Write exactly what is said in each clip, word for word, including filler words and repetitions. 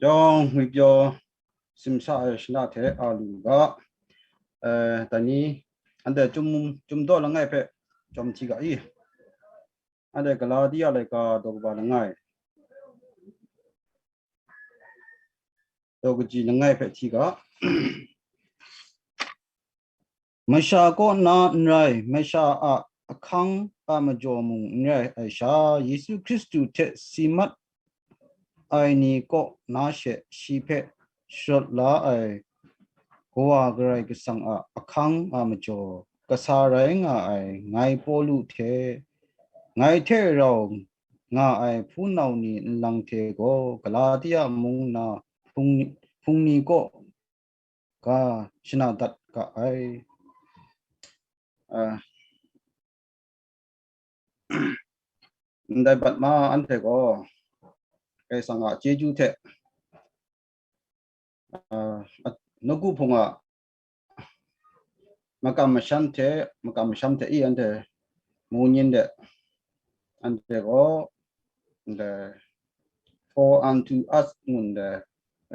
Yawng ngwi pyaw simsa ai shana hte a lu ga, eh, dai ni, anhte chyum, chyum daw langai hpe chyawm hti ga i? Anhte Galatia laika daw kaba langai, daw kaji langai hpe hti ga. Masha kaw na n rai, masha a ahkang a majaw mung n rai ai sha, Yesu Hkristu hte si mat ai ni kaw na she shi hpe sharawt la ai Kawa Karai Kasang a ahkang a majaw kasa rai nga ai ngai Pawlu hte, ngai hte rau nga ai hpunau ni nlang hte gaw Galatia mung na hpung ni, hpung ni kaw ga shana dat ga ai. Ah, ndai bat ma anhte gaw Karai Kasang a chyeju hte, ah, nawku hpung a makam masham hte, makam masham hte i anhte mu nyin de, anhte gaw ndai For Unto Us ngun de,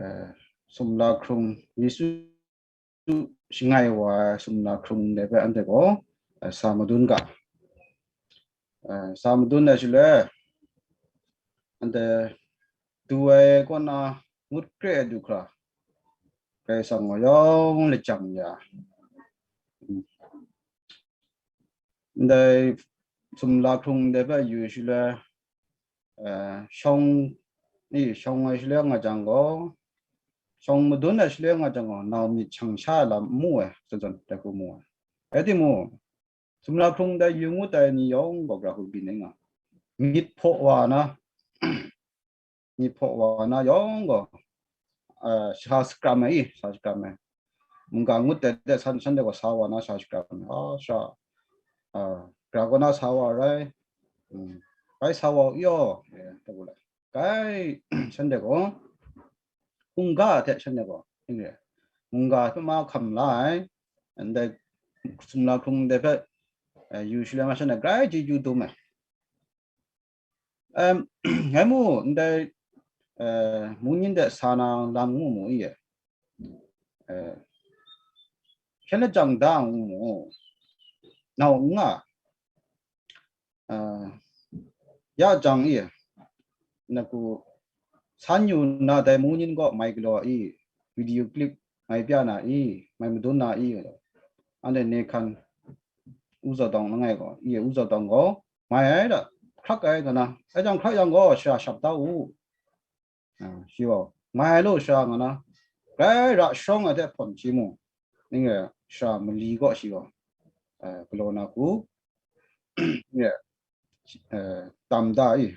eh, sumla hkrung, Yesu shangai wa ai sumla hkrung de hpe anhte gaw, eh, sa madun ga. Eh, sa madun ai shaloi, anhte du ai kaw na ngut kre ai du hkra, Karai Kasang gaw yawng lajang ya. Ndai sumla hkrung de hpe yu shaloi, eh, shawng, ni shawng ai shaloi nga jang gaw, shawng madun ai shaloi nga jang gaw, nau myit shang sha ai lam n mu ai, zawn zawn dai hku mu ai. Rai timung, sumla hkrung dai yu ngut ai ni yawng gaw, gara hku byin ai nga, myit hpaw wa na, myit hpaw wa na yawng gaw, ah, sha sakram ai i, sha sakram ai. Mungga ngut dai de san, shanhte gaw sa wa na sha sakram ai. Ah, sha, ah, gara kaw na sa wa rai. Hmm. Bai sa wa u yaw, eh, ta gu la. Kai, shanhte gaw, mungga hte shanhte gaw, ning re, mungga hpe ma hkam la ai. Ndai sumla hkrung de hpe, eh, yu shaloi ma shanhte grai chyeju dum ai. Em, ngai mu, ndai, eh, mungyin de sa na lam ngu mu i, eh, hkyen lajang da ngu mu, nau n nga, eh, ya jang i, naku san yu nna dai mungyin gaw mai galaw i, video clip mai pya na i, mai madun na i, anhte ne hkan u zaw dawng langai gaw, i u zaw dawng gaw, mai ai da, hkrak ai nga na, ai jang hkrak yang gaw, shara shap da u. Ah, shi gaw, mai ai law shara nga na, grai ra sharawng ai hte hpawn shi mung, ning e shara mali gaw shi gaw, eh, galaw na hku, ning e, eh, tam da i.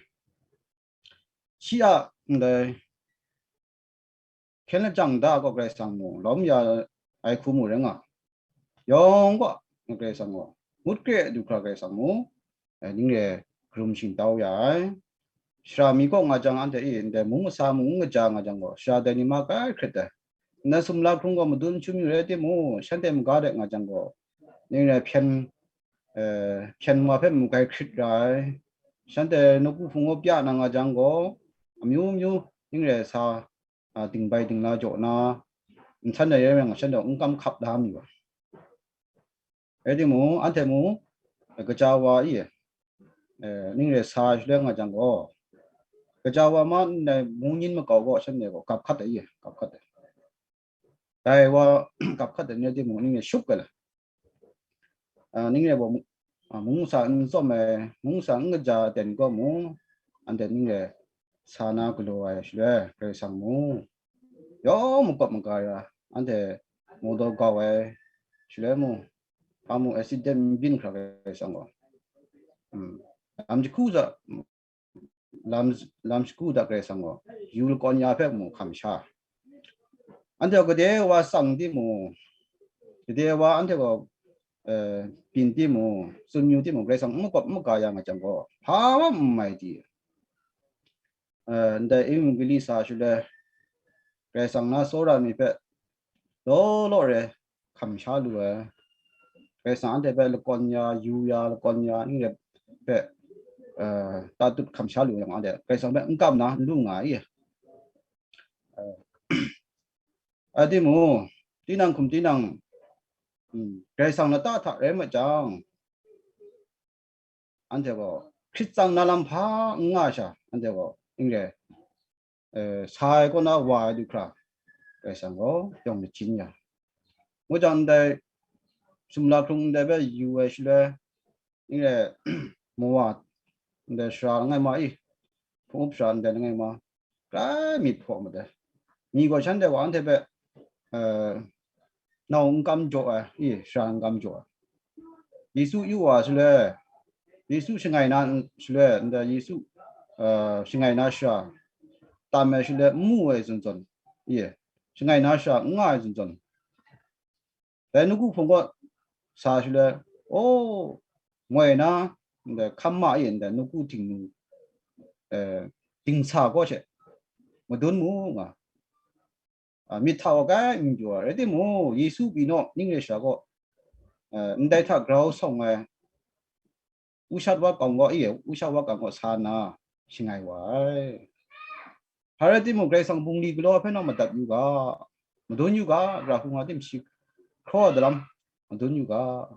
Shi a ndai hkyen lajang da gaw Karai Kasang mu, lawm ya ai hku mu rai nga, yawng gaw Karai Kasang gaw, ngut kre du hkra Karai Kasang mu, eh, ning re karum shingtau ya ai. Shara mi kaw nga jang, anhte e ndai mung masa mung n kaja nga jang gaw, shara dai ni ma grai hkrit ai. Ndai sumla hkrung gaw madun chyum yu rai timung, shanhte maga de nga jang gaw, ning re hpyen, eh, hpyen wa hpe mu grai hkrit ra ai. Shanhte nawku hpung gaw pya na nga jang gaw, amyu myu ning re sa, a, dingbai dingla jaw na, nsan ai rai yang, shanhte n kam hkap da mi wa. Rai timung, anhte mu, eh, kaja wa i, eh, ning re sa shaloi nga jang gaw, kaja wa ma ndai mungyin makau gaw shanhte gaw gap hkat ai, gap hkat ai. Dai wa gap hkat ai ni rai timung, ning re shup ai la. Ah, ning re gaw mu-, ah, mung masa n tsawm ai, mung masa n kaja ai ten gaw mu, anhte ning re sa na galaw ai shaloi Karai Kasang mu, yawng makawp maga ya, anhte mawdaw gau ai shaloi mu, hpa mu accident n byin hkra Karai Kasang gaw, hmm, lam jahku za, lam, lam shagu da Karai Kasang gaw, yu lakawn ya hpe mu hkam sha. Anhte gaw gade wa tsang timung, gade wa anhte gaw, eh, byin timung, tsun yu timung, Karai Kasang n makawp n maga ya nga jang gaw, hpa wa n mai di. Eh, ndai Evangelist sa shaloi, Karai Kasang na tsawra mi hpe law law re hkam sha lu ai. Karai Kasang anhte hpe lakawn ya, yu ya, lakawn ya, ning re hpe, eh, tatut hkam sha lu yang, anhte Karai Kasang hpe n kam na n lu nga i. Eh, A timung, tinang hkum tinang, mm, Karai Kasang lata hta rai mat jang, anhte gaw Hkrit tsang na lam hpa n nga sha, anhte gaw, n re, eh, sa ai kaw na wa ai du hkra, Karai Kasang gaw yawng lachin ya. Ngu jang ndai sumla hkrung ndai hpe yu ai shaloi, n re, mawa ndai sara langai ma i, hpung up sara ndai langai ma, grai myit hpaw mat ai. Mi gaw shanhte gaw anhte hpe, eh, nau n kam jaw ai, i, sara n kam jaw ai. Yesu yu wa shaloi, Yesu shangai na shaloi, ndai Yesu, eh, shangai na sara tam ai shaloi, n mu ai zawn zawn, i, shangai na sara n nga ai zawn zawn, dai nawku hpung kaw sa shaloi, o, moi na, ndai hkam ma e ndai nawku htingnu, eh, dingsa kaw she madun mu nga, a, myit hta wa grai n pyaw ai. Rai timung, Yesu pyi naw ning re sha gaw, eh, ndai hta grau sawng ai, ushat wa kang gaw, e, ushat wa kang gaw sa nna shangai wa ai. Hpa rai timung, Karai Kasang bungli galaw hpe naw madat yu ga, madun yu ga, ra hkung nga tim shi hkraw dalam madun yu ga,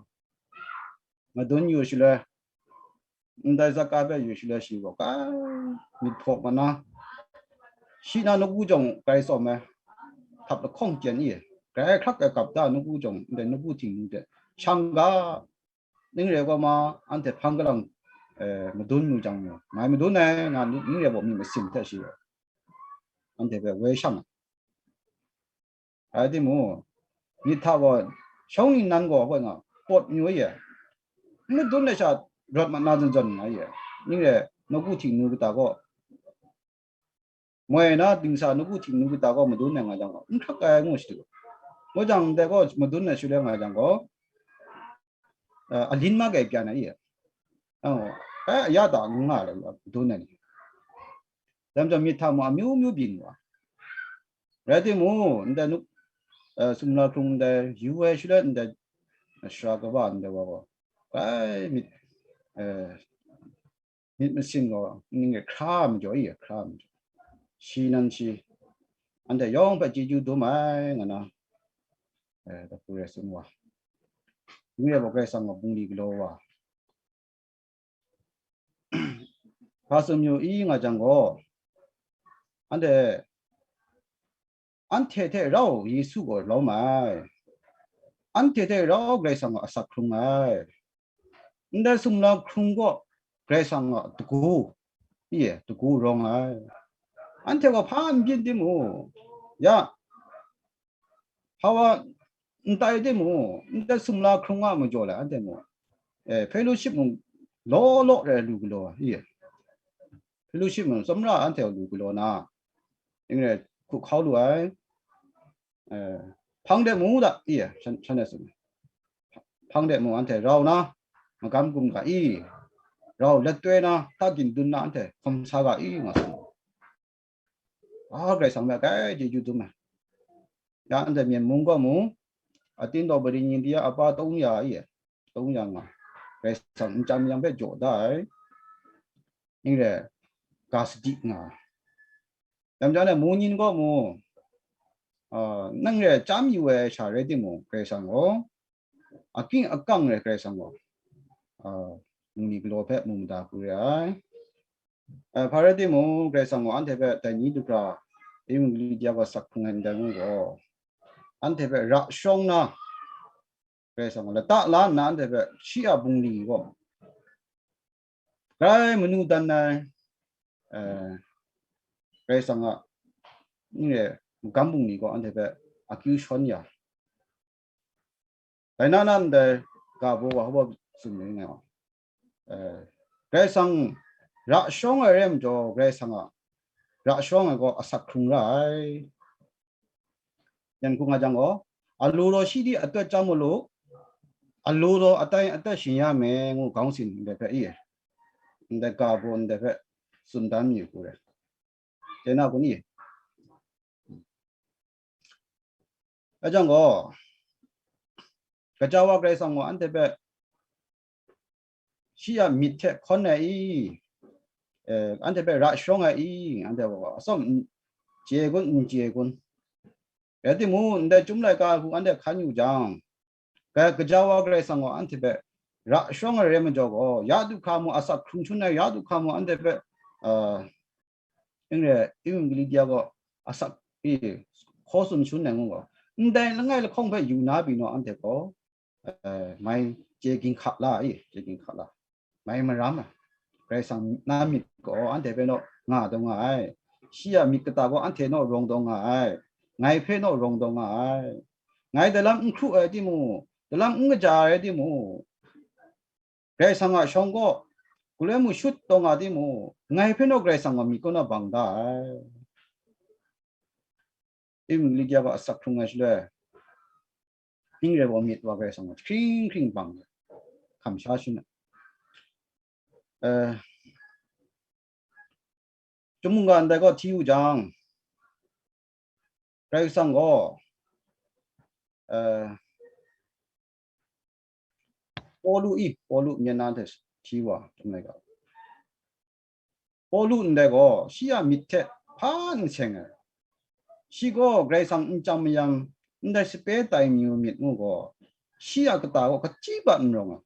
madun yu shaloi, ndai Zaka hpe yu shaloi shi gaw, grai myit hpaw mat na, shi na nawku jawng grai tsawm ai, hkap lahkawng chyen i, grai hkrak ai gap da nawku jawng, ndai nawku htingnu hte shang ga, ning re gaw ma, anhte hpang kalang, eh, madun mu jang mu, mai madun ai nga, ning re gaw myit masin hte shi gaw, anhte hpe woi shang ai. Rai timung, myit hta gaw, shawng ningnan gaw, hoi nga, pawt mayu ai, n madun ai sha rawt mat na zawn zawn nga ai, ning re, nawku htingnu kata gaw, moi na dingsa nawku htingnu kata gaw madun ai nga jang gaw, n hkrak ai ngu shi du. Ngu jang, ndai gaw madun ai shaloi nga jang gaw, eh, alin ma gai pyan ai, i, oh, eh, ya ta n nga ai, madun ai ni. Dai majaw myit hta mung amyu myu byin wa. Rai timung, ndai nuk, eh, sumla hkrung ndai yu ai shaloi ndai sara kaba ndai wa gaw, grai myit, eh, myit masin gaw ning e hkra majaw i, hkra majaw. Shi nan shi, anhte yawng hpe chyeju dum ai nga na, eh, dapu rai tsun wa. Ning e gaw Karai Kasang gaw bungli galaw wa. Hpa tsun mayu i nga jang gaw, anhte, anhte hte rau Yesu gaw lawm ai, anhte hte rau Karai Kasang gaw asak hkrung ai. Ndai sumla hkrung gaw Karai Kasang a dagu, i, dagu rawng ai. Anhte gaw hpa n byin timung, ya, hpa wa n tai timung, ndai sumla hkrung a majaw le, anhte mung, eh, fellowship mung law law rai lu galaw ai, i, fellowship mung tsawmra anhte lu galaw na, ning re hku hkau lu ai, eh, hpang de mu da, i, shan, shan de tsun ai. Hpang de mu anhte rau na, magam gum ga i, rau lat toi na, hta gin dun na anhte hkawm sa ga i, nga tsun. A, Karai Kasang hpe grai chyeju dum ai. Ya, anhte Myen mung gaw mu, atin daw bari yin di a apa tawng ya i, tawng ya nga, Karai Kasang nchyam yang hpe jaw da ai, ning re ga sadi nga ai. Dam jan e, mu nyin gaw mu, a, nang re chyam yu ai sha rai timung, Karai Kasang gaw aking akang rai Karai Kasang gaw, a, bungli galaw hpe mu mada hku re ai. A, hpa rai timung, Karai Kasang gaw anhte hpe dai ni du hkra, Evangelia gaw sak hkrung ai ndai ngu gaw, anhte hpe ra sharawng na, Karai Kasang gaw lata la nna anhte hpe shi a bungli gaw grai manu dan ai, eh, Karai Kasang a, n re, magam bungli gaw anhte hpe akyu shawn ya. Dai na nan dai ga baw wa hpa tsun ai nga, eh, Karai Kasang ra sharawng ai rai majaw, Karai Kasang a ra sharawng ai gaw asak hkrung ra ai. Yan hku nga jang gaw, alu raw shi di atawt chyam u lu, alu raw atai atawt shin ya me ngu gawng sin ndai hpe i, ndai ga baw ndai hpe tsun dan mi hku re. Chye na kun i? Dai jang gaw, gaja wa Karai Kasang gaw anhte hpe shi a myit hte hkawn ai i, eh, anhte hpe ra sharawng ai i, anhte gaw atsawm n chye kun, n chye kun, Rai timung, ndai Chyum laika hku anhte hkan yu jang, ga-, gaja wa Karai Kasang gaw anhte hpe ra shawng ai rai majaw gaw, ya du hka mu, asak hkrung shun ai ya du hka mu, anhte hpe, uh, Ing re, Ewangeli gaw asak i hkaw tsun shun ai ngu gaw, ndai langai lahkawng hpe yu na pyi naw, anhte gaw, eh, mai chye ginhka la i, chye ginhka la, mai maram ai. Karai Kasang na myit gaw anhte hpe naw nga taw nga ai. Shi a myit kata gaw anhte naw rawng taw nga ai. Ngai hpe naw rawng taw nga ai. Ngai dalam n hkru ai timung, dalam n kaja ai timung, Karai Kasang a shawng gaw, galoi mu shut taw nga timung, ngai hpe naw Karai Kasang gaw myit kaw na bang da ai. Ewangeli gaw asak hkrung ai shaloi, ning rai wa myit wa Karai Kasang gaw hkring hkring bang ai. Kamsha shun ai. Eh, Chyum mungga ndai gaw hti yu jang, Karai Kasang gaw, eh, Pawlu i, Pawlu myen na hte hti wa, Chyum laika. Pawlu ndai gaw, shi a myit hte hpa n seng ai. Shi gaw Karai Kasang n chyam mayam, ndai sape tai mi u myit ngu gaw, shi a kata gaw kaji bat n rawng ai.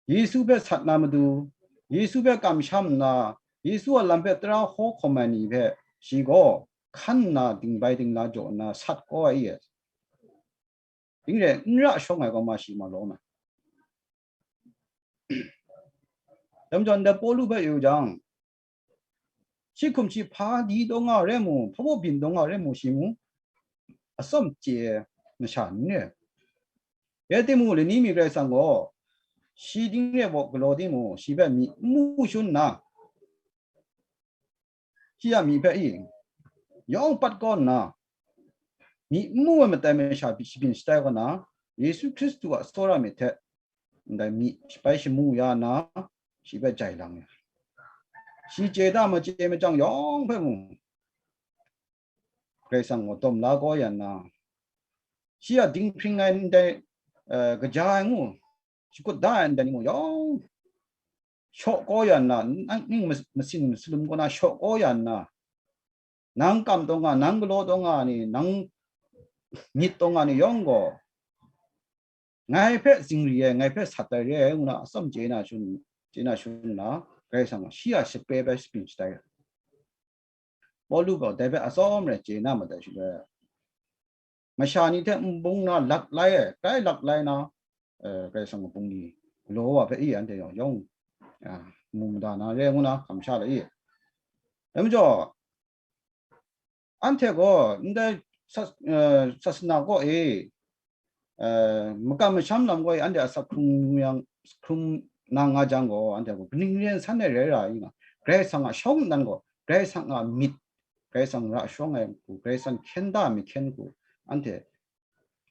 Yesu hpe sat na matu, Yesu hpe kamsham nna, Yesu a lam hpe tara hkaw hkawm ai ni hpe shi gaw hkan nna dingbai dingla jaw nna sat kau ai i, ning re n ra shawng ai gaw ma shi ma lawm ai. Dai majaw, ndai Pawlu hpe yu jang, shi hkum shi hpa di taw nga re mu, hpa baw byin taw nga re mu, shi mu atsawm chye ai masha n re. Rai timung, lani mi Karai Kasang gaw shi ning re baw galaw timung, shi hpe myi n mu shun nna, shi a myi hpe i yawng pat kau nna, myi n mu ai matai masha shabi-, shabyin shatai kau na, Yesu Hkristu a tsawra myit hte ndai myi shapai shamu ya nna, shi hpe jai lang ya. Shi chye da machye machyang yawng hpe mung, Karai Kasang gaw dawm la kau ya nna, shi a dinghpring ai ndai, eh, kaja ai ngu, shakut da ai ndai ni mung yawng shaw kau ya nna, nang ning mas-, masin masalum kaw na shaw kau ya nna, nang kam taw nga, nang galaw taw nga ni, nang myit taw nga ni yawng gaw, ngai hpe zingri ai, ngai hpe sat ai re ai ngu na atsawm chye na shun, chye na shun nna, Karai Kasang gaw shi a sape hpe shabyin shatai ai. Pawlu gaw dai hpe atsawm rai chye na madat shaloi, masha ni hte nbung na lat lai ai, grai lat lai na, eh, Karai Kasang a bungli galaw wa hpe i anhte yawng yawng, ah, mu mada na re ngu na hkam sha la i. Dai majaw, anhte gaw ndai sa-, eh, sasana kaw e, eh, makam masham lam gaw anhte a asak hkrung yang, hkrung na nga jang gaw, anhte gaw kaning rai san ai rai ra i nga, Karai Kasang a shawng nnan gaw, Karai Kasang a myit, Karai Kasang ra shawng ai hku, Karai Kasang hkyen da ai mahkyen hku, anhte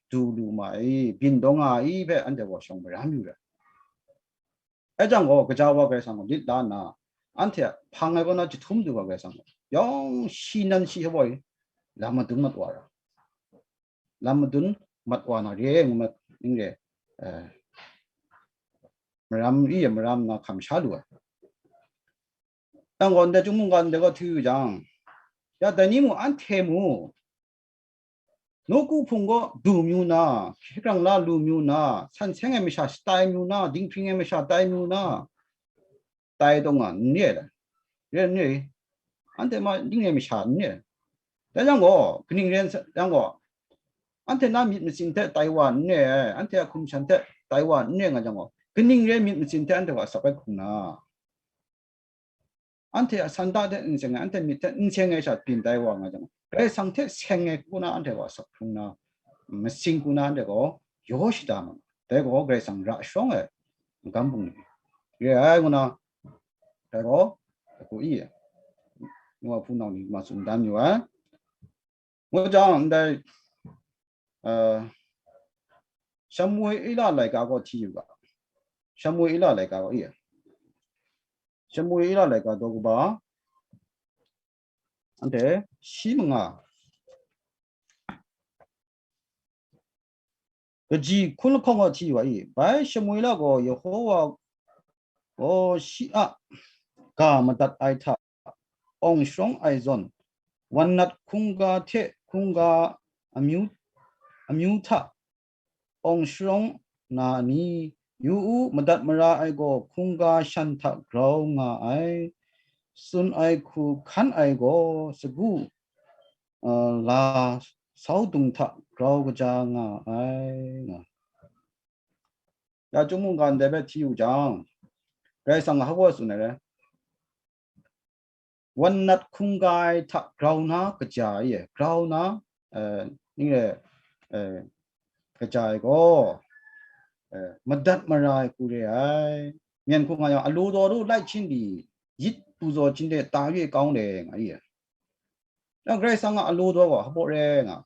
du lu ma ai, byin taw nga ai hpe anhte gaw shawng maram yu ra. Dai jang gaw, gaja wa Karai Kasang gaw lit la nna, anhte a hpang ai kaw na jahtum du ga Karai Kasang gaw, yawng shi nan shi shaboi, lam madun mat wa ra. Lam madun mat wa na re ngu ma, ning re, eh, maram i maram na hkam sha lu ai. Nang gaw ndai Chyum mungga ndai gaw hti yu jang, ya dai ni mung anhte mu, nawku hpung gaw du myu na, hkye hkrang la lu myu na, san seng ai masha shatai myu na, dinghpring ai masha tai myu na, tai taw nga n re ai. Re n re? Anhte ma ning ai masha n re ai. Dai jang gaw, kaning rai n sa-, jang gaw, anhte na myit masin hte tai wa n re ai, anhte a hkum shan hte tai wa n re nga jang gaw, kaning rai myit masin hte anhte gaw asak ai hkrum na? Anhte a sanda hte n seng ai, anhte myit hte n seng ai sha byin tai wa nga jang, Karai Kasang hte seng ai hku na anhte gaw asak hkrung na, masing hku na anhte gaw yaw shada ma, dai gaw Karai Kasang ra shawng ai magam bungli re ai ngu na, dai gaw, dai gaw i, nu wa hpunau ni ma tsun dan yu ai. Ngu jang, ndai, uh, Shamuela laika gaw hti yu ga. Shamuela laika gaw i. Shamuela laika daw kaba, anhte shi manga. Kaji hkun lahkawng gaw hti wa i. Bai Shamuela gaw Yehova gaw shi a ga madat ai hta, awng sharawng ai zawn, wan nat hkungga hte hkungga amyu, amyu hta awng sharawng na ni, yu u, madat mara ai gaw hkungga shan hta grau nga ai, tsun ai hku hkan ai gaw sagu, uh, la saudung hta grau kaja nga ai, nga. Ya, Chyum mungga ndai hpe hti yu jang, Karai Kasang a hpa tsun ai re. Wan nat hkungga ai hta grau na kaja ai, grau na, eh, ning re, eh, kaja ai gaw, eh, madat mara ai hku re ai. Myen hku nga yang, alu daw du lai hchin di, yit pu zaw hchin de ta yue kau de nga ye. Yang Karai Kasang a alu daw gaw hpa re nga.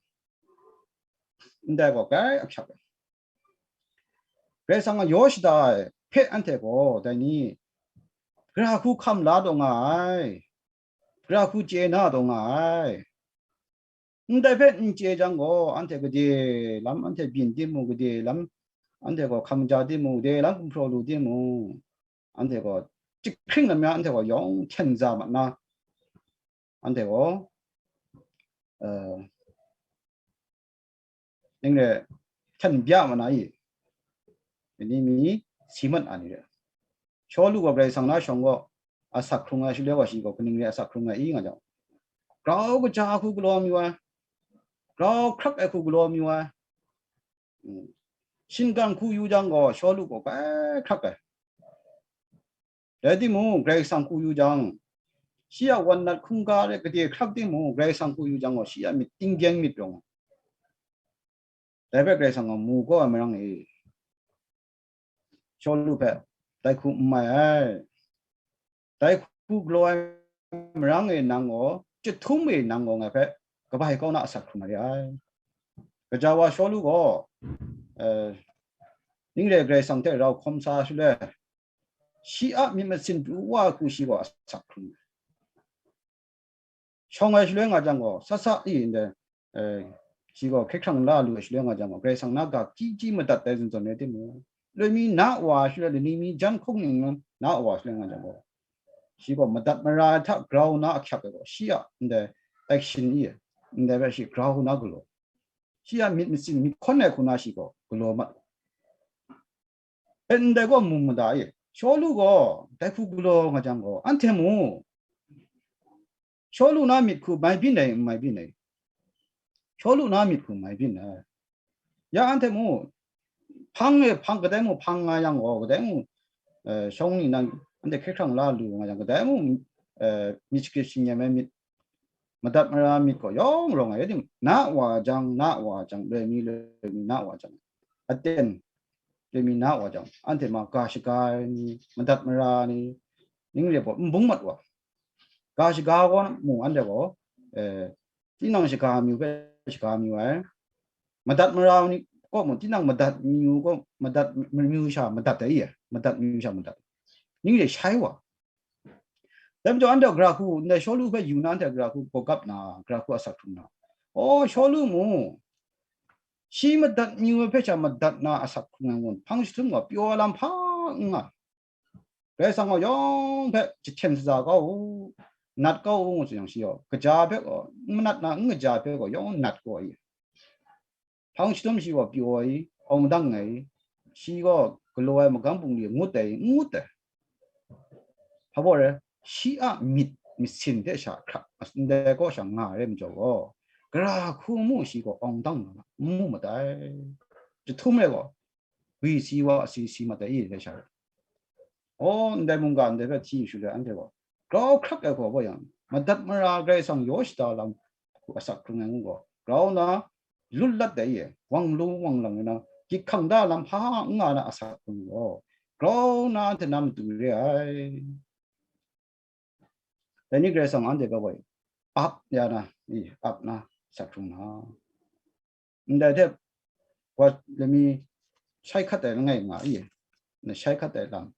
Ndai gaw kai ahkyak ai. Karai Kasang a yaw shada ai hpe anhte gaw dai ni, gara hku hkam la taw nga ai, gara hku chye na taw nga ai. Ndai hpe n chye jang gaw, anhte gade lam anhte byin timung, gade lam anhte gaw hkam ja timung, gade lam gumhpraw lu timung, anhte gaw chyahkring lam ya, anhte gaw yawng hten za mat na, anhte gaw, eh, ning re, hten bya ma na i, ni mi si mat a ni re. Shawlu gaw Karai Kasang na shawng gaw asak hkrung ai, shaloi wa shi gaw kaning re asak hkrung ai i nga jang, grau kaja hku galaw mi wa, grau hkrak ai hku galaw mi wa, mm, shinggan hku yu jang gaw Shawlu gaw kai hkrak ai. Rai timung, Karai Kasang hku yu jang, shi a wan nat hkungga re gade hkrak timung, Karai Kasang hku yu jang gaw, shi a myit tinggyeng myit rawng. Dai hpe Karai Kasang gaw mu kau ai marang e, Shawlu hpe dai hku n mai ai. Dai hku galaw ai marang e nang gaw, chyahtum e nang gaw ngai hpe kabai kau na asak hkrum ai. Kaja wa Shawlu gaw, eh, ning re Karai Kasang hte rau hkawm sa shaloi, shi a myit masin pru wa hku shi gaw asak hkrum ai. Shawng ai shaloi nga jang gaw, sa sa i ndai, eh, shi gaw hkye hkrang la lu ai shaloi nga jang gaw, Karai Kasang na ga hkyi hkyi madat ai zawn zawn rai timung, loi mi na wa shaloi, lani mi jan hkung ning na wa shaloi nga jang gaw, shi gaw madat mara ai hta grau na ahkyak ai gaw, shi a ndai action i, ndai hpe shi grau na galaw. Shi a myit masin, myit hkawn ai hku na shi gaw galaw mat. E, ndai gaw mu mada e. Shawlu gaw dai hku galaw nga jang gaw, anhte mu, Shawlu na myit hku mai byin ai, n mai byin ai. Shawlu na myit hku mai byin ai. Ya anhte mu, hpang e hpang, kadai mu hpang nga yang gaw, kadai mu, eh, shawng ni nan anhte hkye hkrang la lu nga yang, kadai mu, eh, myit shakrit shingnyam ai myit, madat mara myit gaw yawng rawng ai, rai timung, na wa jang, na wa jang, loi mi, loi mi, na wa jang, aten, loi mi, na wa jang, anhte ma ga shaga ai ni, madat mara ni, ning re gaw n bung mat wa. Ga shaga gaw mu, anhte gaw, eh, tinang shaga amyu hpe shaga amyu ai. Madat mara ni kaw mu, tinang madat amyu kaw, madat amyu sha madat ai, madat amyu sha madat. Ning re shai wa. Dai majaw anhte gara hku, ndai Shawlu hpe yu na anhte gara hku gawgap na, gara hku asak hkrum na. O, Shawlu mu, shi madat amyu ai hpe sha madat na asak hkrum ai ngun, hpang jahtum gaw pyaw ai lam hpa n nga. Karai Kasang gaw yawng hpe jahten shaza kau u, nat kau u, ngu tsun yang shi gaw, kaja hpe gaw, n manat na n kaja hpe gaw yawng nat kau ai. Hpang jahtum shi gaw pyaw ai, awng dang ai, shi gaw galaw ai magam bungli ngut ai, n ngut ai. Hpa baw rai, shi a myit masin hte sha hkrak ndai kaw sha nga ai rai majaw gaw, gara hku mu shi gaw awng dang na, n mu mat ai. Jahtum rai gaw, gwi si wa si si mat ai, i dai sha rai. O, ndai mungga ndai hpe hti shaloi anhte gaw, grau hkrak ai hku bau yang, madat mara Karai Kasang yaw shada lam hku asak hkrung ai ngu gaw, grau na, lut lat ai, wang lung wang lang ai na, gyit hkang da lam hpa hpa n nga na asak hkrung gaw, grau na anhte na matu re ai. Dai ni Karai Kasang anhte hpe gaw ap ya na, i, ap na, asak hkrung na. Ndai hte, wa lami shai hkat ai langai nga i, na shai hkat ai lam.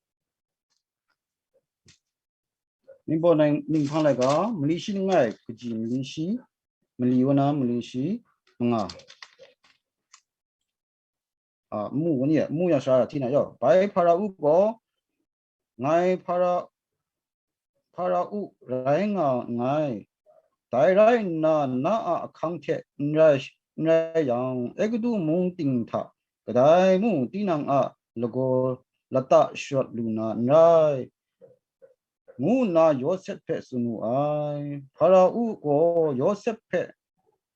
Ningbaw nai, ninghpang laika, mali shi langai, kaji mali shi, mali wa na mali shi, manga. A, mu wa ni, mu ya sha hti na yau. Bai Hpara-u gaw, ngai Hpara, Hpara-u rai nga nngai. Dai rai nna, na a ahkang hte n rai, n rai yang, Egutu mung ting hta kadai mung tinang a lagaw lata sharawt lu na n rai, ngu nna Yawsep hpe tsun wu ai. Hparau gaw Yawsep hpe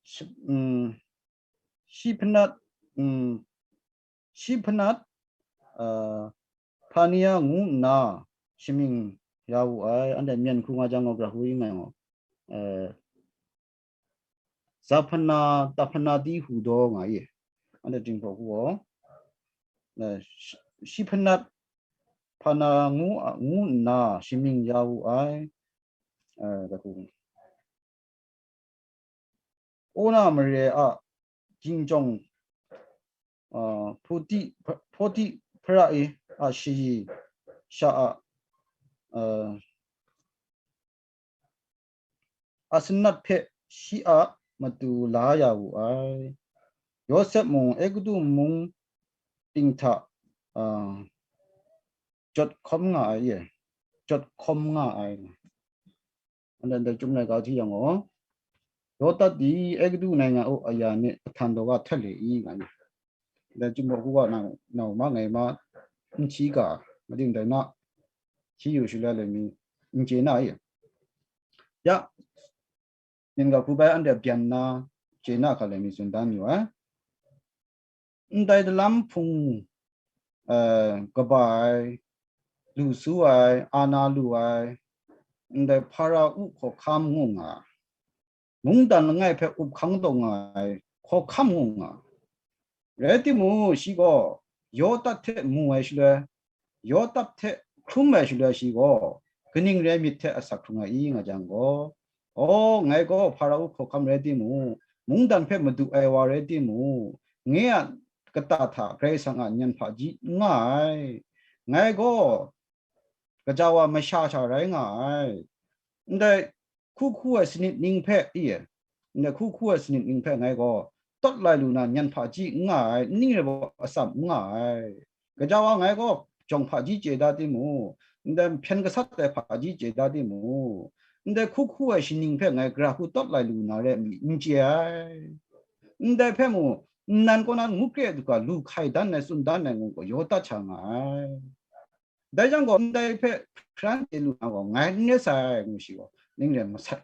shi-, mm, Shipnat, mm, Shipnat, uh, Pania ngu nna shamying ya wu ai. Anhte myen hku nga jang gaw, gara hku yin ngai gaw, uh, Zaphana, Taphana di hu daw nga i. Anhte Jinghpaw hku gaw, uh, Shi-, Shipnat Pana ngu, ngu nna shamying ya wu ai. Uh, gara hku. Ona mare a jingjawng, a, Poti-, Potiphera e a shayi sha a, a, Asenat hpe shi a matu la ya wu ai. Yawsep mung Egutu mung ting hta, a, jawt hkawm nga ai e, jawt hkawm nga ai. Anhte ndai chyum laika hti yang gaw, Yawdat di Egutu nai nga u aya ni ahtan daw ga htet le i, nga ni. Ndai chyum hku ga nang, nau ma ngai ma, n hti ga, ma ting dai na, hti yu shaloi le mi, n chye na i. Ya, myen ga hku bai anhte byan na, chye na hkra le mi tsun dan yu ai. Ndai dalam hpung, eh, kaba ai, lu su ai, ana lu ai, ndai Hparau hkawhkam ngu nga ai, mungdan langai hpe up hkang taw nga ai hkawhkam ngu nga ai. Rai timung, shi gaw Yawdat hte mu ai shaloi, Yawdat hte hkrum ai shaloi shi gaw, kaning rai myit hte asak hkrung ai i nga jang gaw, aw, ngai gaw Hparau hkawhkam rai timung, mungdan hpe madu ai wa rai timung, nye a kata hta Karai Kasang a nyan hpaji n nga ai. Ngai gaw gaja wa masha sha rai nga ai. Ndai hku hku ai sanit ning hpe, i, ndai hku hku ai sanit ning hpe ngai gaw tawt lai lu na nyan hpaji n nga ai, ning rai gaw atsam n nga ai. Gaja wa ngai gaw jawng hpaji chye da timung, ndai hpyen gasat ai hpaji chye da timung, ndai hku hku ai shaning hpe ngai gara hku tawt lai lu na rai mi n chye ai. Ndai hpe mung, nnan kaw na ngut kre du ga lu hkai dan ai, tsun dan ai ngu gaw Yawdat sha nga ai. Dai jang gaw, ndai hpe hparan chye lu na gaw, ngai n ret sai, ngu shi gaw, ning rai masat.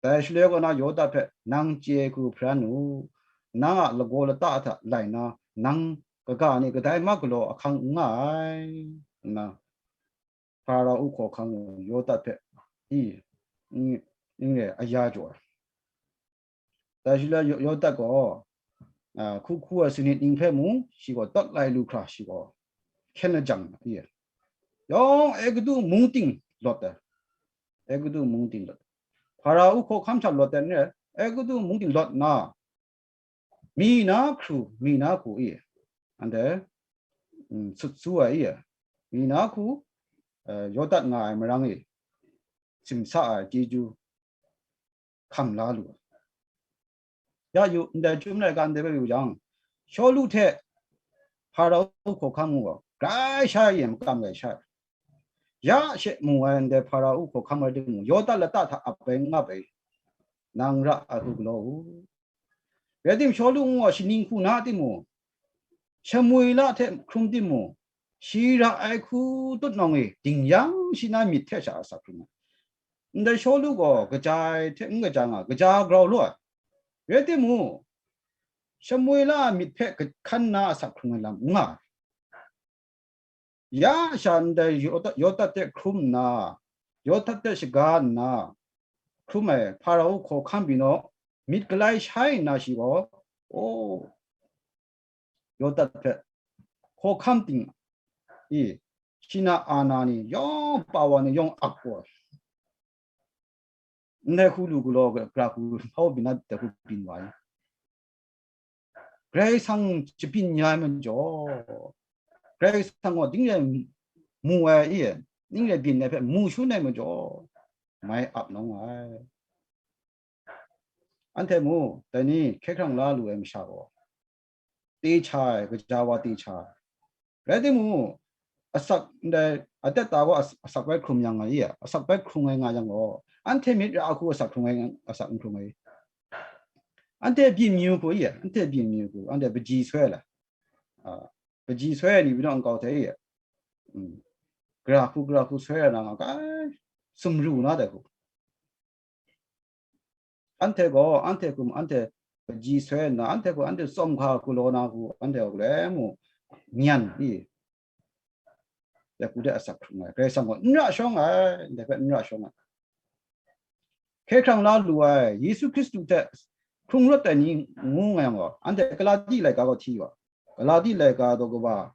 Dai shaloi gaw na Yawdat hpe, nang chye hku hparan u, nang a lagaw lata hta lai na, nang kaga ni kadai ma galaw ahkang n nga ai, nna, Hparau hkawhkam gaw Yawdat hpe, i, n-, n-, aya jaw ai. Dai shaloi Yawdat gaw, a, hku hku ai sanit ning hpe mung, shi gaw tawt lai lu hkra, shi gaw hkyen lajang, i, yawng Egutu mung ting lawt ai. Egutu mung ting lawt. Hparau hkawhkam hta lawt ai n rai, Egutu mung ting lawt nna, mi na hkru, mi na hku i, anhte, mm, sut su ai i, mi na hku, eh, Yawdat nga ai marang e, simsa ai chyeju hkam la lu ai. Ya yu, ndai chyum laika ndai hpe yu jang, Shawlu hte Hparau hkawhkam gaw grai sha e, makam grai sha e. Ya she mu ai ndai Hparau hkawhkam rai timung, Yawdat lata hta ap ai, n ap ai, nang ra ai hku galaw u. Rai tim, Shawlu ngu ai shaning hku na timung, Shamuila hte hkrum timung, shi ra ai hku tut nawng e, ding yang shi na myit hte sha asak hkrum ai. Ndai Shawlu gaw kaja ai hte n kaja nga, kaja grau law ai. Rai timung, Shamuila a myit hpe hkan na asak hkrung ai lam n nga ai. Ya sha ndai Yawdat, Yawdat hte hkrum nna, Yawdat hte shaga nna, hkrum ai Hparau hkawhkam pyi naw, myit galai shai nna shi gaw, o, Yawdat hpe hkawhkam ting i, shi na ana ni yawng pa wa ni yawng ap gaw, ndai hku lu galaw, gara hku hpau byin na dai hku byin wa ai. Karai Kasang shabyin ya ai majaw, Karai Kasang gaw ding rai mu ai i, ding rai byin ai hpe mu shangun ai majaw, mai ap nawng ai. Anhte mu, dai ni hkye hkrang la lu ai masha gaw, te cha ai, gaja wa te cha ai. Rai timung, asak ndai adat ta gaw as-, asak bai hkrum yang nga i, asak bai hkrung ai nga yang gaw, anhte myit ra hku asak hkrung ai, asak n hkrung ai. Anhte byin myu hku i, anhte byin myu hku, anhte baji soi ai la. A, baji soi ai ni binaw nkau hte i, mm, gara hku, gara hku soi ai na nga, kai, sumru na dai hku. Anhte gaw, anhte hkum, anhte kaji soi nna, anhte hkum, anhte tsawm hka galaw na hku, anhte gaw galoi mu nyan i, dai hku de asak hkrung ai. Karai Kasang gaw n ra shawng ai, ndai hpe n ra shawng ai. Hkye hkrang la lu ai, Yesu Hkristu hte hkrung rawt ai ni ngu nga yang gaw, anhte Galati laika gaw hti wa, Galati laika daw kaba,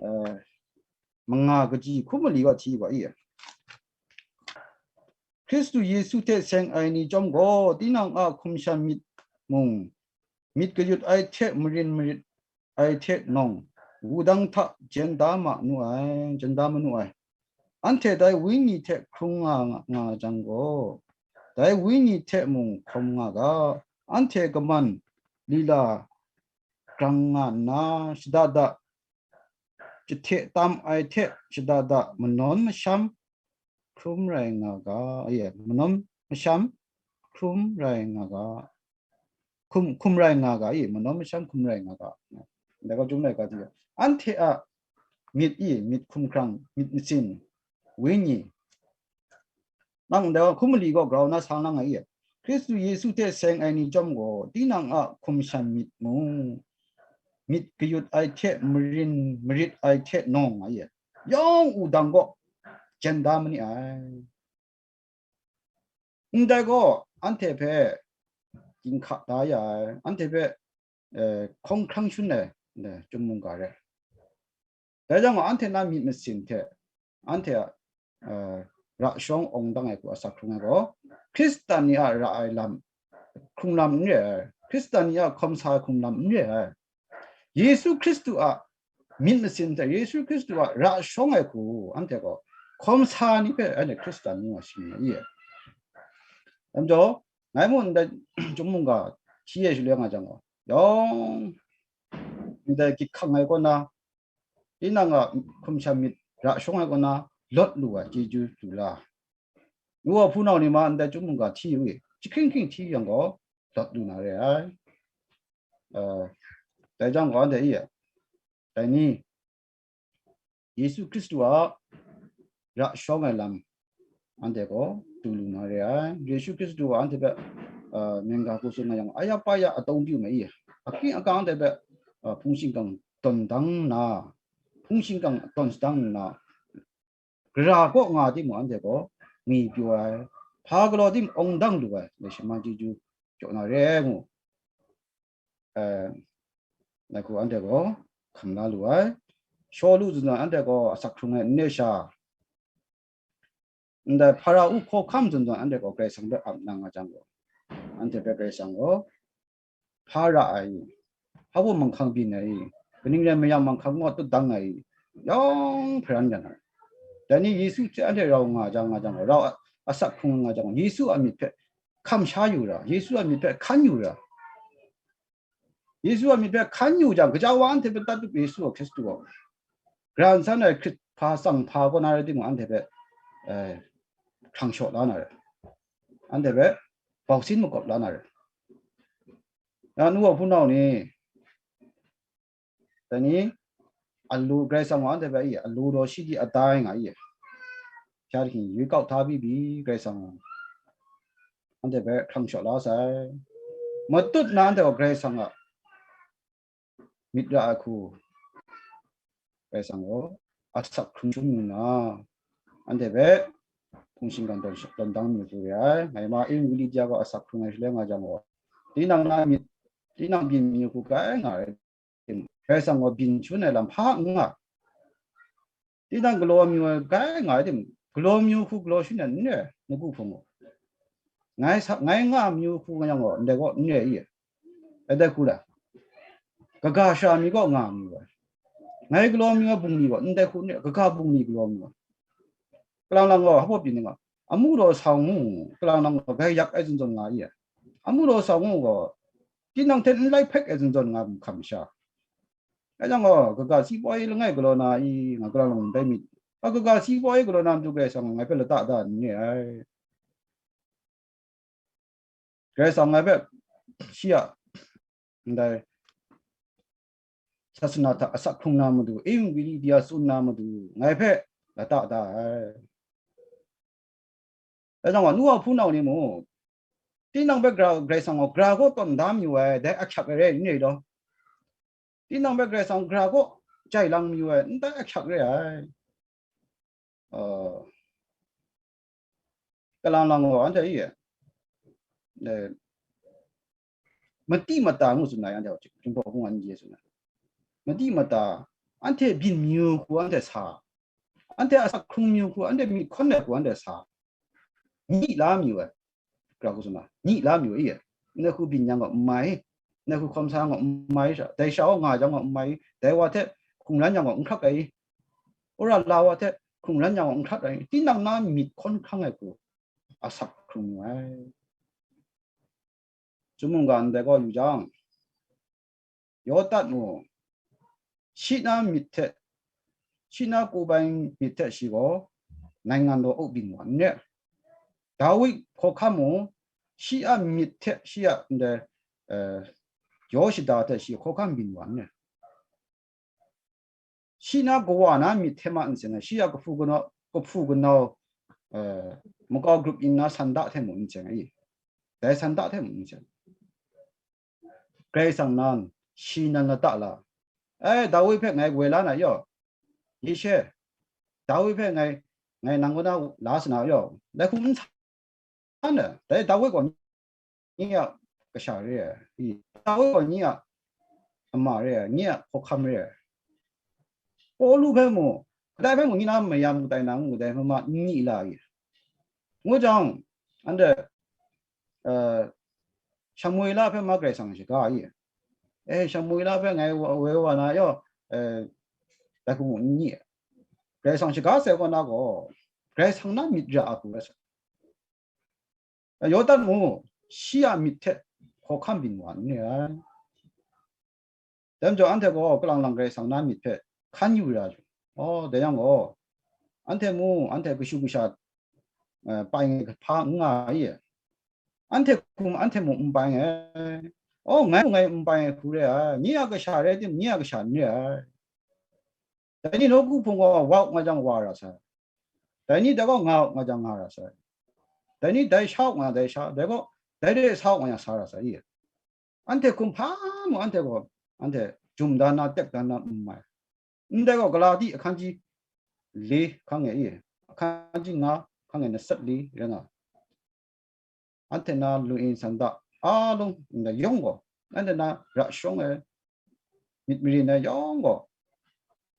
eh, manga kaji hkum mali gaw hti wa i. Hkristu Yesu hte seng ai ni chyawm gaw, tinang a hkum shan myit mung, myit kayut ai hte marin marit ai hte nawng, wudang hta jen da ma nu ai, jen da ma nu ai. Anhte dai Wenyi hte hkrung nga, nga jang gaw, dai Wenyi hte mung hkawm nga ga, anhte kaman lila grang nga nna, shada da jahte tam ai hte shada da manawn masham hkrum rai nga ga, aye, manawn masham hkrum rai nga ga, hkum, hkum rai nga ga, aye, manawn masham hkum rai nga ga. Ndai gaw, Chyum laika hti, anhte a myit i, myit hkumhkrang, myit masin, Wenyi, nang ndai hkum mali gaw grau na sa lang ai i? Hkristu Yesu hte seng ai ni chyawm gaw, tinang a hkum shan myit mung, myit kayut ai hte marin marit ai hte nawng ai i? Yawng wudang gaw jen da ma ni ai. Ndai gaw anhte hpe ginhka da ya ai, anhte hpe, eh, hkawng hkrang shun ai, eh, Chyum mungga re. Dai jang gaw, anhte na myit masin hte, anhte a, eh, ra shawng awng dang ai hku asak hkrung ai gaw, Hkristan ni a ra ai lam hkrung lam n re ai, Hkristan ni a hkawm sa ai hkrung lam n re ai. Yesu Hkristu a myit masin hte Yesu Hkristu a ra shawng ai hku, anhte gaw hkawm sa ni hpe anhte Hkristan ngu ai shing ai i? Dai majaw, ngai mung ndai Chyum mungga hti e shaloi nga jang gaw, yawng ndai gyit hkang ai kaw na, tinang a hkum shan myit ra shawng ai kaw na, lawt lu ai chyeju lu la. Ngu wa hpunau ni ma ndai Chyum mungga hti u i, jahkring hkring hti yang gaw, lawt lu na re ai. Eh, dai jang gaw, anhte i, dai ni, Yesu Hkristu a ra shawng ai lam, anhte gaw du lu na re ai. Yesu Hkristu a anhte hpe, uh, myen ga hku tsun nga yang, aya pa ya atawng byu ma i, aking akang anhte hpe, uh, hpung shingkang tawn dang nna, hpung shingkang tawn sadang nna, gara kaw nga timung, anhte gaw ngwi pyaw ai, hpa galaw timung, awng dang lu ai, dai shaman chyeju jaw na re ai ngu, eh, ngai hku anhte gaw hkam la lu ai. Shawlu zawn zawn anhte gaw asak hkrung ai n re sha, ndai Hpara-u hkawhkam zawn zawn anhte gaw Karai Kasang hpe ap nang nga jang gaw, anhte hpe Karai Kasang gaw hpa ra ai, hpa baw manghkang byin ai, kaning rai mayam manghkang gaw tut dang ai, yawng hparan yan ai. Dai ni Yesu hte anhte rau nga jang, nga jang, rau a-, asak hkrung nga jang, Yesu a myit hpe hkam sha yu ra, Yesu a myit hpe hkan yu ra. Yesu a myit hpe hkan yu jang, gaja wa anhte hpe tat up Yesu a Hkristu gaw, Karai Kasang ai hkrit hpa tsang hpa kaw na rai timung, anhte hpe, eh, hkrang shaw la na re, anhte hpe bausin makawp la na re. Ya, nu wa hpunau ni, dai ni, alu, Karai Kasang wa anhte hpe i, alu daw shi di adai nga i, sha hking yu kau hta bi bi, Karai Kasang wa anhte hpe hkrang shaw la sai. Matut na anhte gaw Karai Kasang a myit ra ai hku, Karai Kasang gaw asak hkrung shun nna, anhte hpe hpung shingkang tawn, tawn dang mi hku re ai. Ngai ma Ewangeli ja gaw asak hkrung ai shaloi nga jang gaw, tinang na myit, tinang byin mi hku kai nga ai, Karai Kasang gaw byin shun ai lam hpa n nga. Tinang galaw amyu ai kai nga ai tim, galaw amyu hku galaw shun ai n re ai, nawku hpung gaw. Ngai sa, ngai nga amyu hku nga yang gaw, ndai gaw n re ai i? Ai dai hku la? Kaga sha mi kaw nga amyu ai. Ngai galaw amyu ai bungli gaw, ndai hku n re ai, kaga bungli galaw amyu ai. Kalang lang gaw, hpa byin nga, amu daw sa ngu, kalang lang gaw, bai yak ai zawn zawn nga i ai. Amu daw sa ngu gaw, tinang hte n lai hpek ai zawn zawn nga hkam sha. Dai jang gaw, kaga si poi langai galaw na i, nga kalang lang dai myit, A kaga si poi galaw na matu Karai Kasang ngai hpe lata da n re ai. Karai Kasang ngai hpe shi a ndai sasana hta asak hkrung na matu, Evangelia tsun na matu, ngai hpe lata da ai. Dai jang gaw, nu wa hpunau ni mung, tinang hpe gra, Karai Kasang gaw gra kaw tawn da mayu ai, dai ahkyak ai rai n rai law, tinang hpe Karai Kasang gra kaw jai lang mayu ai, ndai ahkyak re ai. Uh, kalang lang gaw anhte e, eh, mati mata ngu tsun ai, anhte Jinghpaw Hpung Wan Ye tsun ai. Mati mata, anhte byin mayu hku anhte sa, anhte asak hkrung mayu hku, anhte myit hkawn ai hku anhte sa, myi la mayu ai, gra hku tsun ai, myi la mayu ai, ndai hku byin yang gaw n mai, ndai hku hkawm sa yang gaw n mai sha, dai sha gaw nga jang gaw n mai, dai wa hte hkrung ran yang gaw n hkrak ai, wora la wa hte hkrung ran yang gaw n hkrak ai, tinang na myit hkawn hkrang ai hku asak hkrung mayu ai. Chyum mungga ndai gaw yu jang, Yawdat mung, shi na myit hte, shi na ku bai myit hte shi gaw naingan daw auk byin wa n re. Dawi hkawhkam mung, shi a myit hte shi a ndai, eh, yaw shada hte shi hkawhkam byin wa n re. Shi na kawa na myit hte ma n seng ai, shi a kahpu kanau, kahpu kanau, eh, makau grup yin na sanda hte mung n seng ai, dai sanda hte mung n seng. Karai Kasang nan, shi nan lata la. Eh, Dawi hpe ngai woi la na yaw, Yeshe, Dawi hpe ngai, ngai nang kaw na la sa na yaw, dai hku n sa na, dai Dawi gaw nye a kasha re ai, i, Dawi gaw nye a ama re ai, nye a hkawhkam re ai. Pawlu hpe mung, kadai hpe mung nye na mayam kadai na ngu dai hpe ma n myi la ai. Ngu jang, anhte, eh, Shamuela hpe ma Karai Kasang shaga ai. Eh, Shamuela hpe ngai wa, woi wa na yaw, eh, dai hku mung n myi ai. Karai Kasang shaga sai kaw na gaw, Karai Kasang na myit ra a hku rai sa. Yawdat mung, shi a myit hte hkawhkam byin wa n re ai. Dai majaw anhte gaw kalang lang Karai Kasang na myit hpe hkan yu ra ai. Oh, dai yang gaw, anhte mung, anhte kashu kasha, eh, pai ai hpa n nga ai. Anhte hkum, anhte mung n pai ai. Oh, ngai mung ngai n pai ai hku re ai. Nye a kasha rai timung, nye a kasha n re ai. Dai ni nawku hpung gaw wa u nga jang wa ra sai. Dai ni dai gaw nga u nga jang nga ra sai. Dai ni dai sha u nga dai sha, dai gaw dai re sa u nga jang sa ra sai. Anhte hkum hpa mung anhte gaw, anhte jum dan na, tek dan na n mai. Ndai gaw Galati ahkang ji le hkang e i, ahkang ji nga hkang e na sat li rai nga. Anhte na lu-in sanda alung ndai yawng gaw, anhte na ra shawng ai, myit marin ai yawng gaw,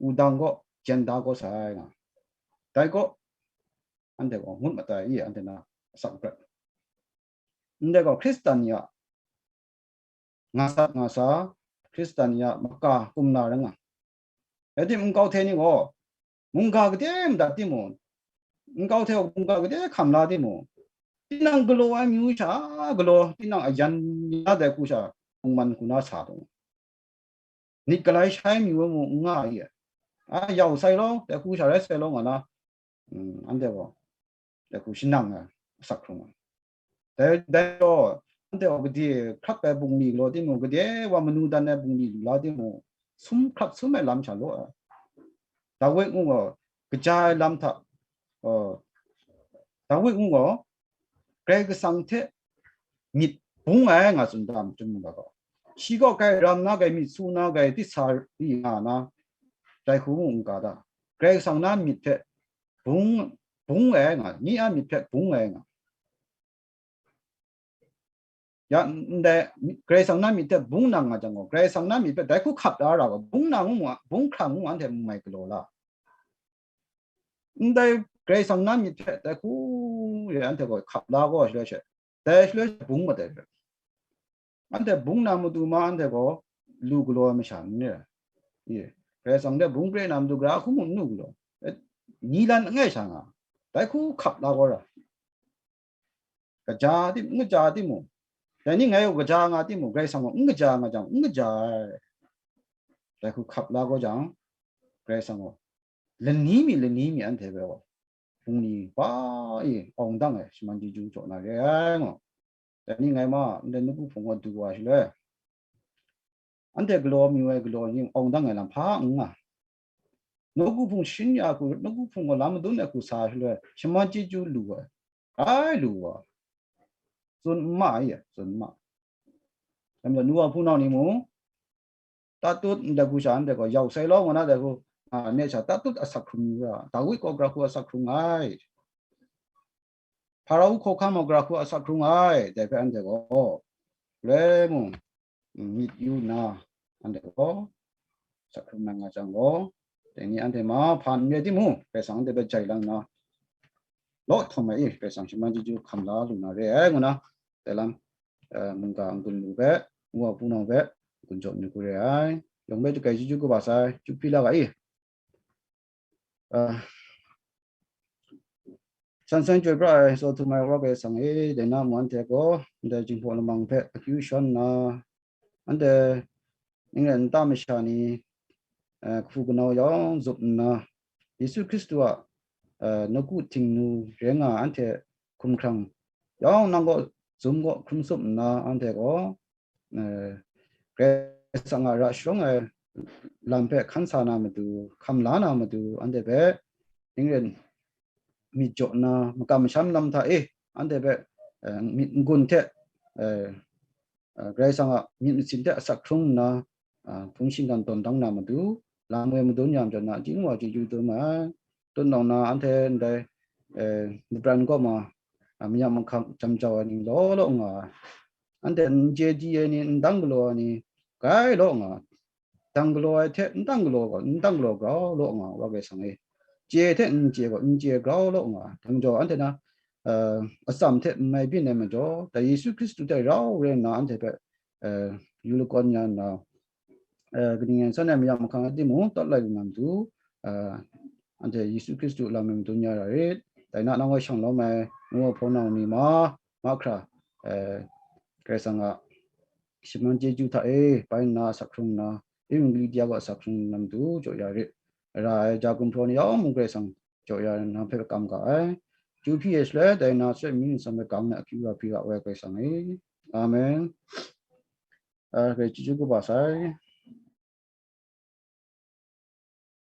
wudang gaw, jen da gaw sai nga. Dai gaw, anhte gaw ngut matai i, anhte na asak prat. Ndai gaw Hkristan ni a nga sat nga sa, Hkristan ni a maka kumla rai nga. Rai timung, nkau hte ni gaw, mungga gade madat timung, nkau hte mungga gade hkam la timung, tinang galaw ai myu sha galaw, tinang ayan ya dai hku sha, mungman hku na sa dawng, nit galai shai myu ai mung n nga ai, a yau sai law, dai hku sha rai sai law nga na, mm, anhte gaw, dai hku shanang ai, asak hkrung ai. Dai, dai gaw, anhte gaw gade hkrak ai bungli galaw timung, gade wa manu dan ai bungli lu la timung, sum hkrak sum ai lam sha law ai. Dawi ngu gaw, kaja ai lam hta, uh, Dawi ngu gaw, Karai Kasang hte myit bung ai nga tsun da, Chyum mungga gaw. Shi gaw grai ram na, grai myit su na, grai tit sa ri nga na, dai hku mung n ga da. Karai Kasang na myit hpe bung, bung ai nga, nye a myit hpe bung ai nga. Ya, ndai, Karai Kasang na myit hpe bung nang nga jang gaw, Karai Kasang na myit hpe dai hku hkap la ra gaw, bung nang ngu, bung hkrang ngu anhte n mai galaw la. Ndai Karai Kasang na myit hpe dai hku re anhte gaw hkap la gaw shaloi she, dai shaloi she bung mat ai hpe. Anhte bung na matu ma anhte gaw lu galaw ai masha n re ai. Ye, Karai Kasang hte bung pre na matu gara hku mung n lu galaw. Eh, ni lan langai sha nga, dai hku hkap la gaw ra. Kaja tim-, n kaja timung, dai ni ngai gaw kaja nga timung, Karai Kasang gaw n kaja nga jang, n kaja ai. Dai hku hkap la gaw jang, Karai Kasang gaw lani mi lani mi anhte hpe gaw, hpung ni ba e awng dang ai shaman chyeju jaw na re ai ngaw. Dai ni ngai ma, ndai nawku hpung gaw du wa shaloi, anhte galaw amyu ai galaw ni awng dang ai lam hpa n nga. Nawku hpung shin ya hku, nawku hpung gaw lam madun ai hku sa shaloi, shaman chyeju lu ai, ai lu wa, tsun n ma ai, tsun n ma. Dai majaw, nu wa hpunau ni mung, tatut ndai hku sha anhte gaw, yau sai law ngu na dai hku, a, ne sha tatut asak hkrung ra, Dawi gaw gara hku asak hkrung ai, Hparau hkawhkam gaw gara hku asak hkrung ai, dai hpe anhte gaw, galoi mung, mm, myit yu nna, anhte gaw, asak hkrung na nga jang gaw, dai ni anhte mahpa n re timung, Karai Kasang anhte hpe jai lang nna, law htawm ai e, Karai Kasang shaman chyeju hkam la lu na re ai, ngu na, dai lam, eh, mungga n-gun lu hpe, ngu a hpunau hpe, n-gun jaw myit hku re ai. Yawng hpe jahkai chyeju kaba sai, Chyuphila ga e. Ah, san san chyoi pra ai, tsaw htum ai Wa Karai Kasang e, dai na mung anhte gaw, ndai Jinghpaw lamang hpe akyu shawn nna, anhte ning rai nta masha ni, eh, hku kanau yawng zup nna, Yesu Hkristu a, eh, nawku htingnu rai nga anhte hkumhkrang yawng nang kaw zum kaw hkrum tsup nna, anhte gaw, eh, Karai Kasang a ra sharawng ai lam hpe hkan sa na matu, hkam la na matu, anhte hpe ning rai myit jaw nna, makam masham lam hta e, anhte hpe, eh, myit n-gun hte, eh, eh, Karai Kasang a myit masin hte asak hkrung nna, ah, hpung shinggan tawn dang na matu, lam woi madun ya majaw, nachying wa chyeju dum ai. Tutnawng na anhte ndai, eh, Napran kaw ma, ah, mayam mahkang jam jau ai ni law law nga ai. Anhte n chye di ai ni, n dang galaw ai ni, grai law nga ai. Dang galaw ai hte n dang galaw gaw, n dang galaw grau law nga ai, Wa Karai Kasang e. Chye hte n chye gaw, n chye grau law nga ai. Dang jaw anhte na, eh, atsam hte n mai byin ai majaw, dai Yesu Hkristu hte rau rai nna anhte hpe, eh, yu lakawn ya nna, eh, kaning rai san ai mayam mahkang a timung tawt lai lu na matu, eh, anhte Yesu Hkristu lam e madun ya ra rit. Dai na nang gaw shang lawm ai, ngu a hpunau ni ma, mahkra, eh, Karai Kasang a shaman chyeju hta e bai nna asak hkrung nna, Evangelii gaw asak hkrung na matu jaw ya rit. Ra ai ja gumhpraw ni yawng mung Karai Kasang jaw ya nang hpe kam ga ai. Chyu hpyi ai shaloi, dai na shaloi, amyu ningsang hpe gang na akyu ra hpyi ra woi Karai Kasang e. Amen. Ah, Karai chyeju kaba sai.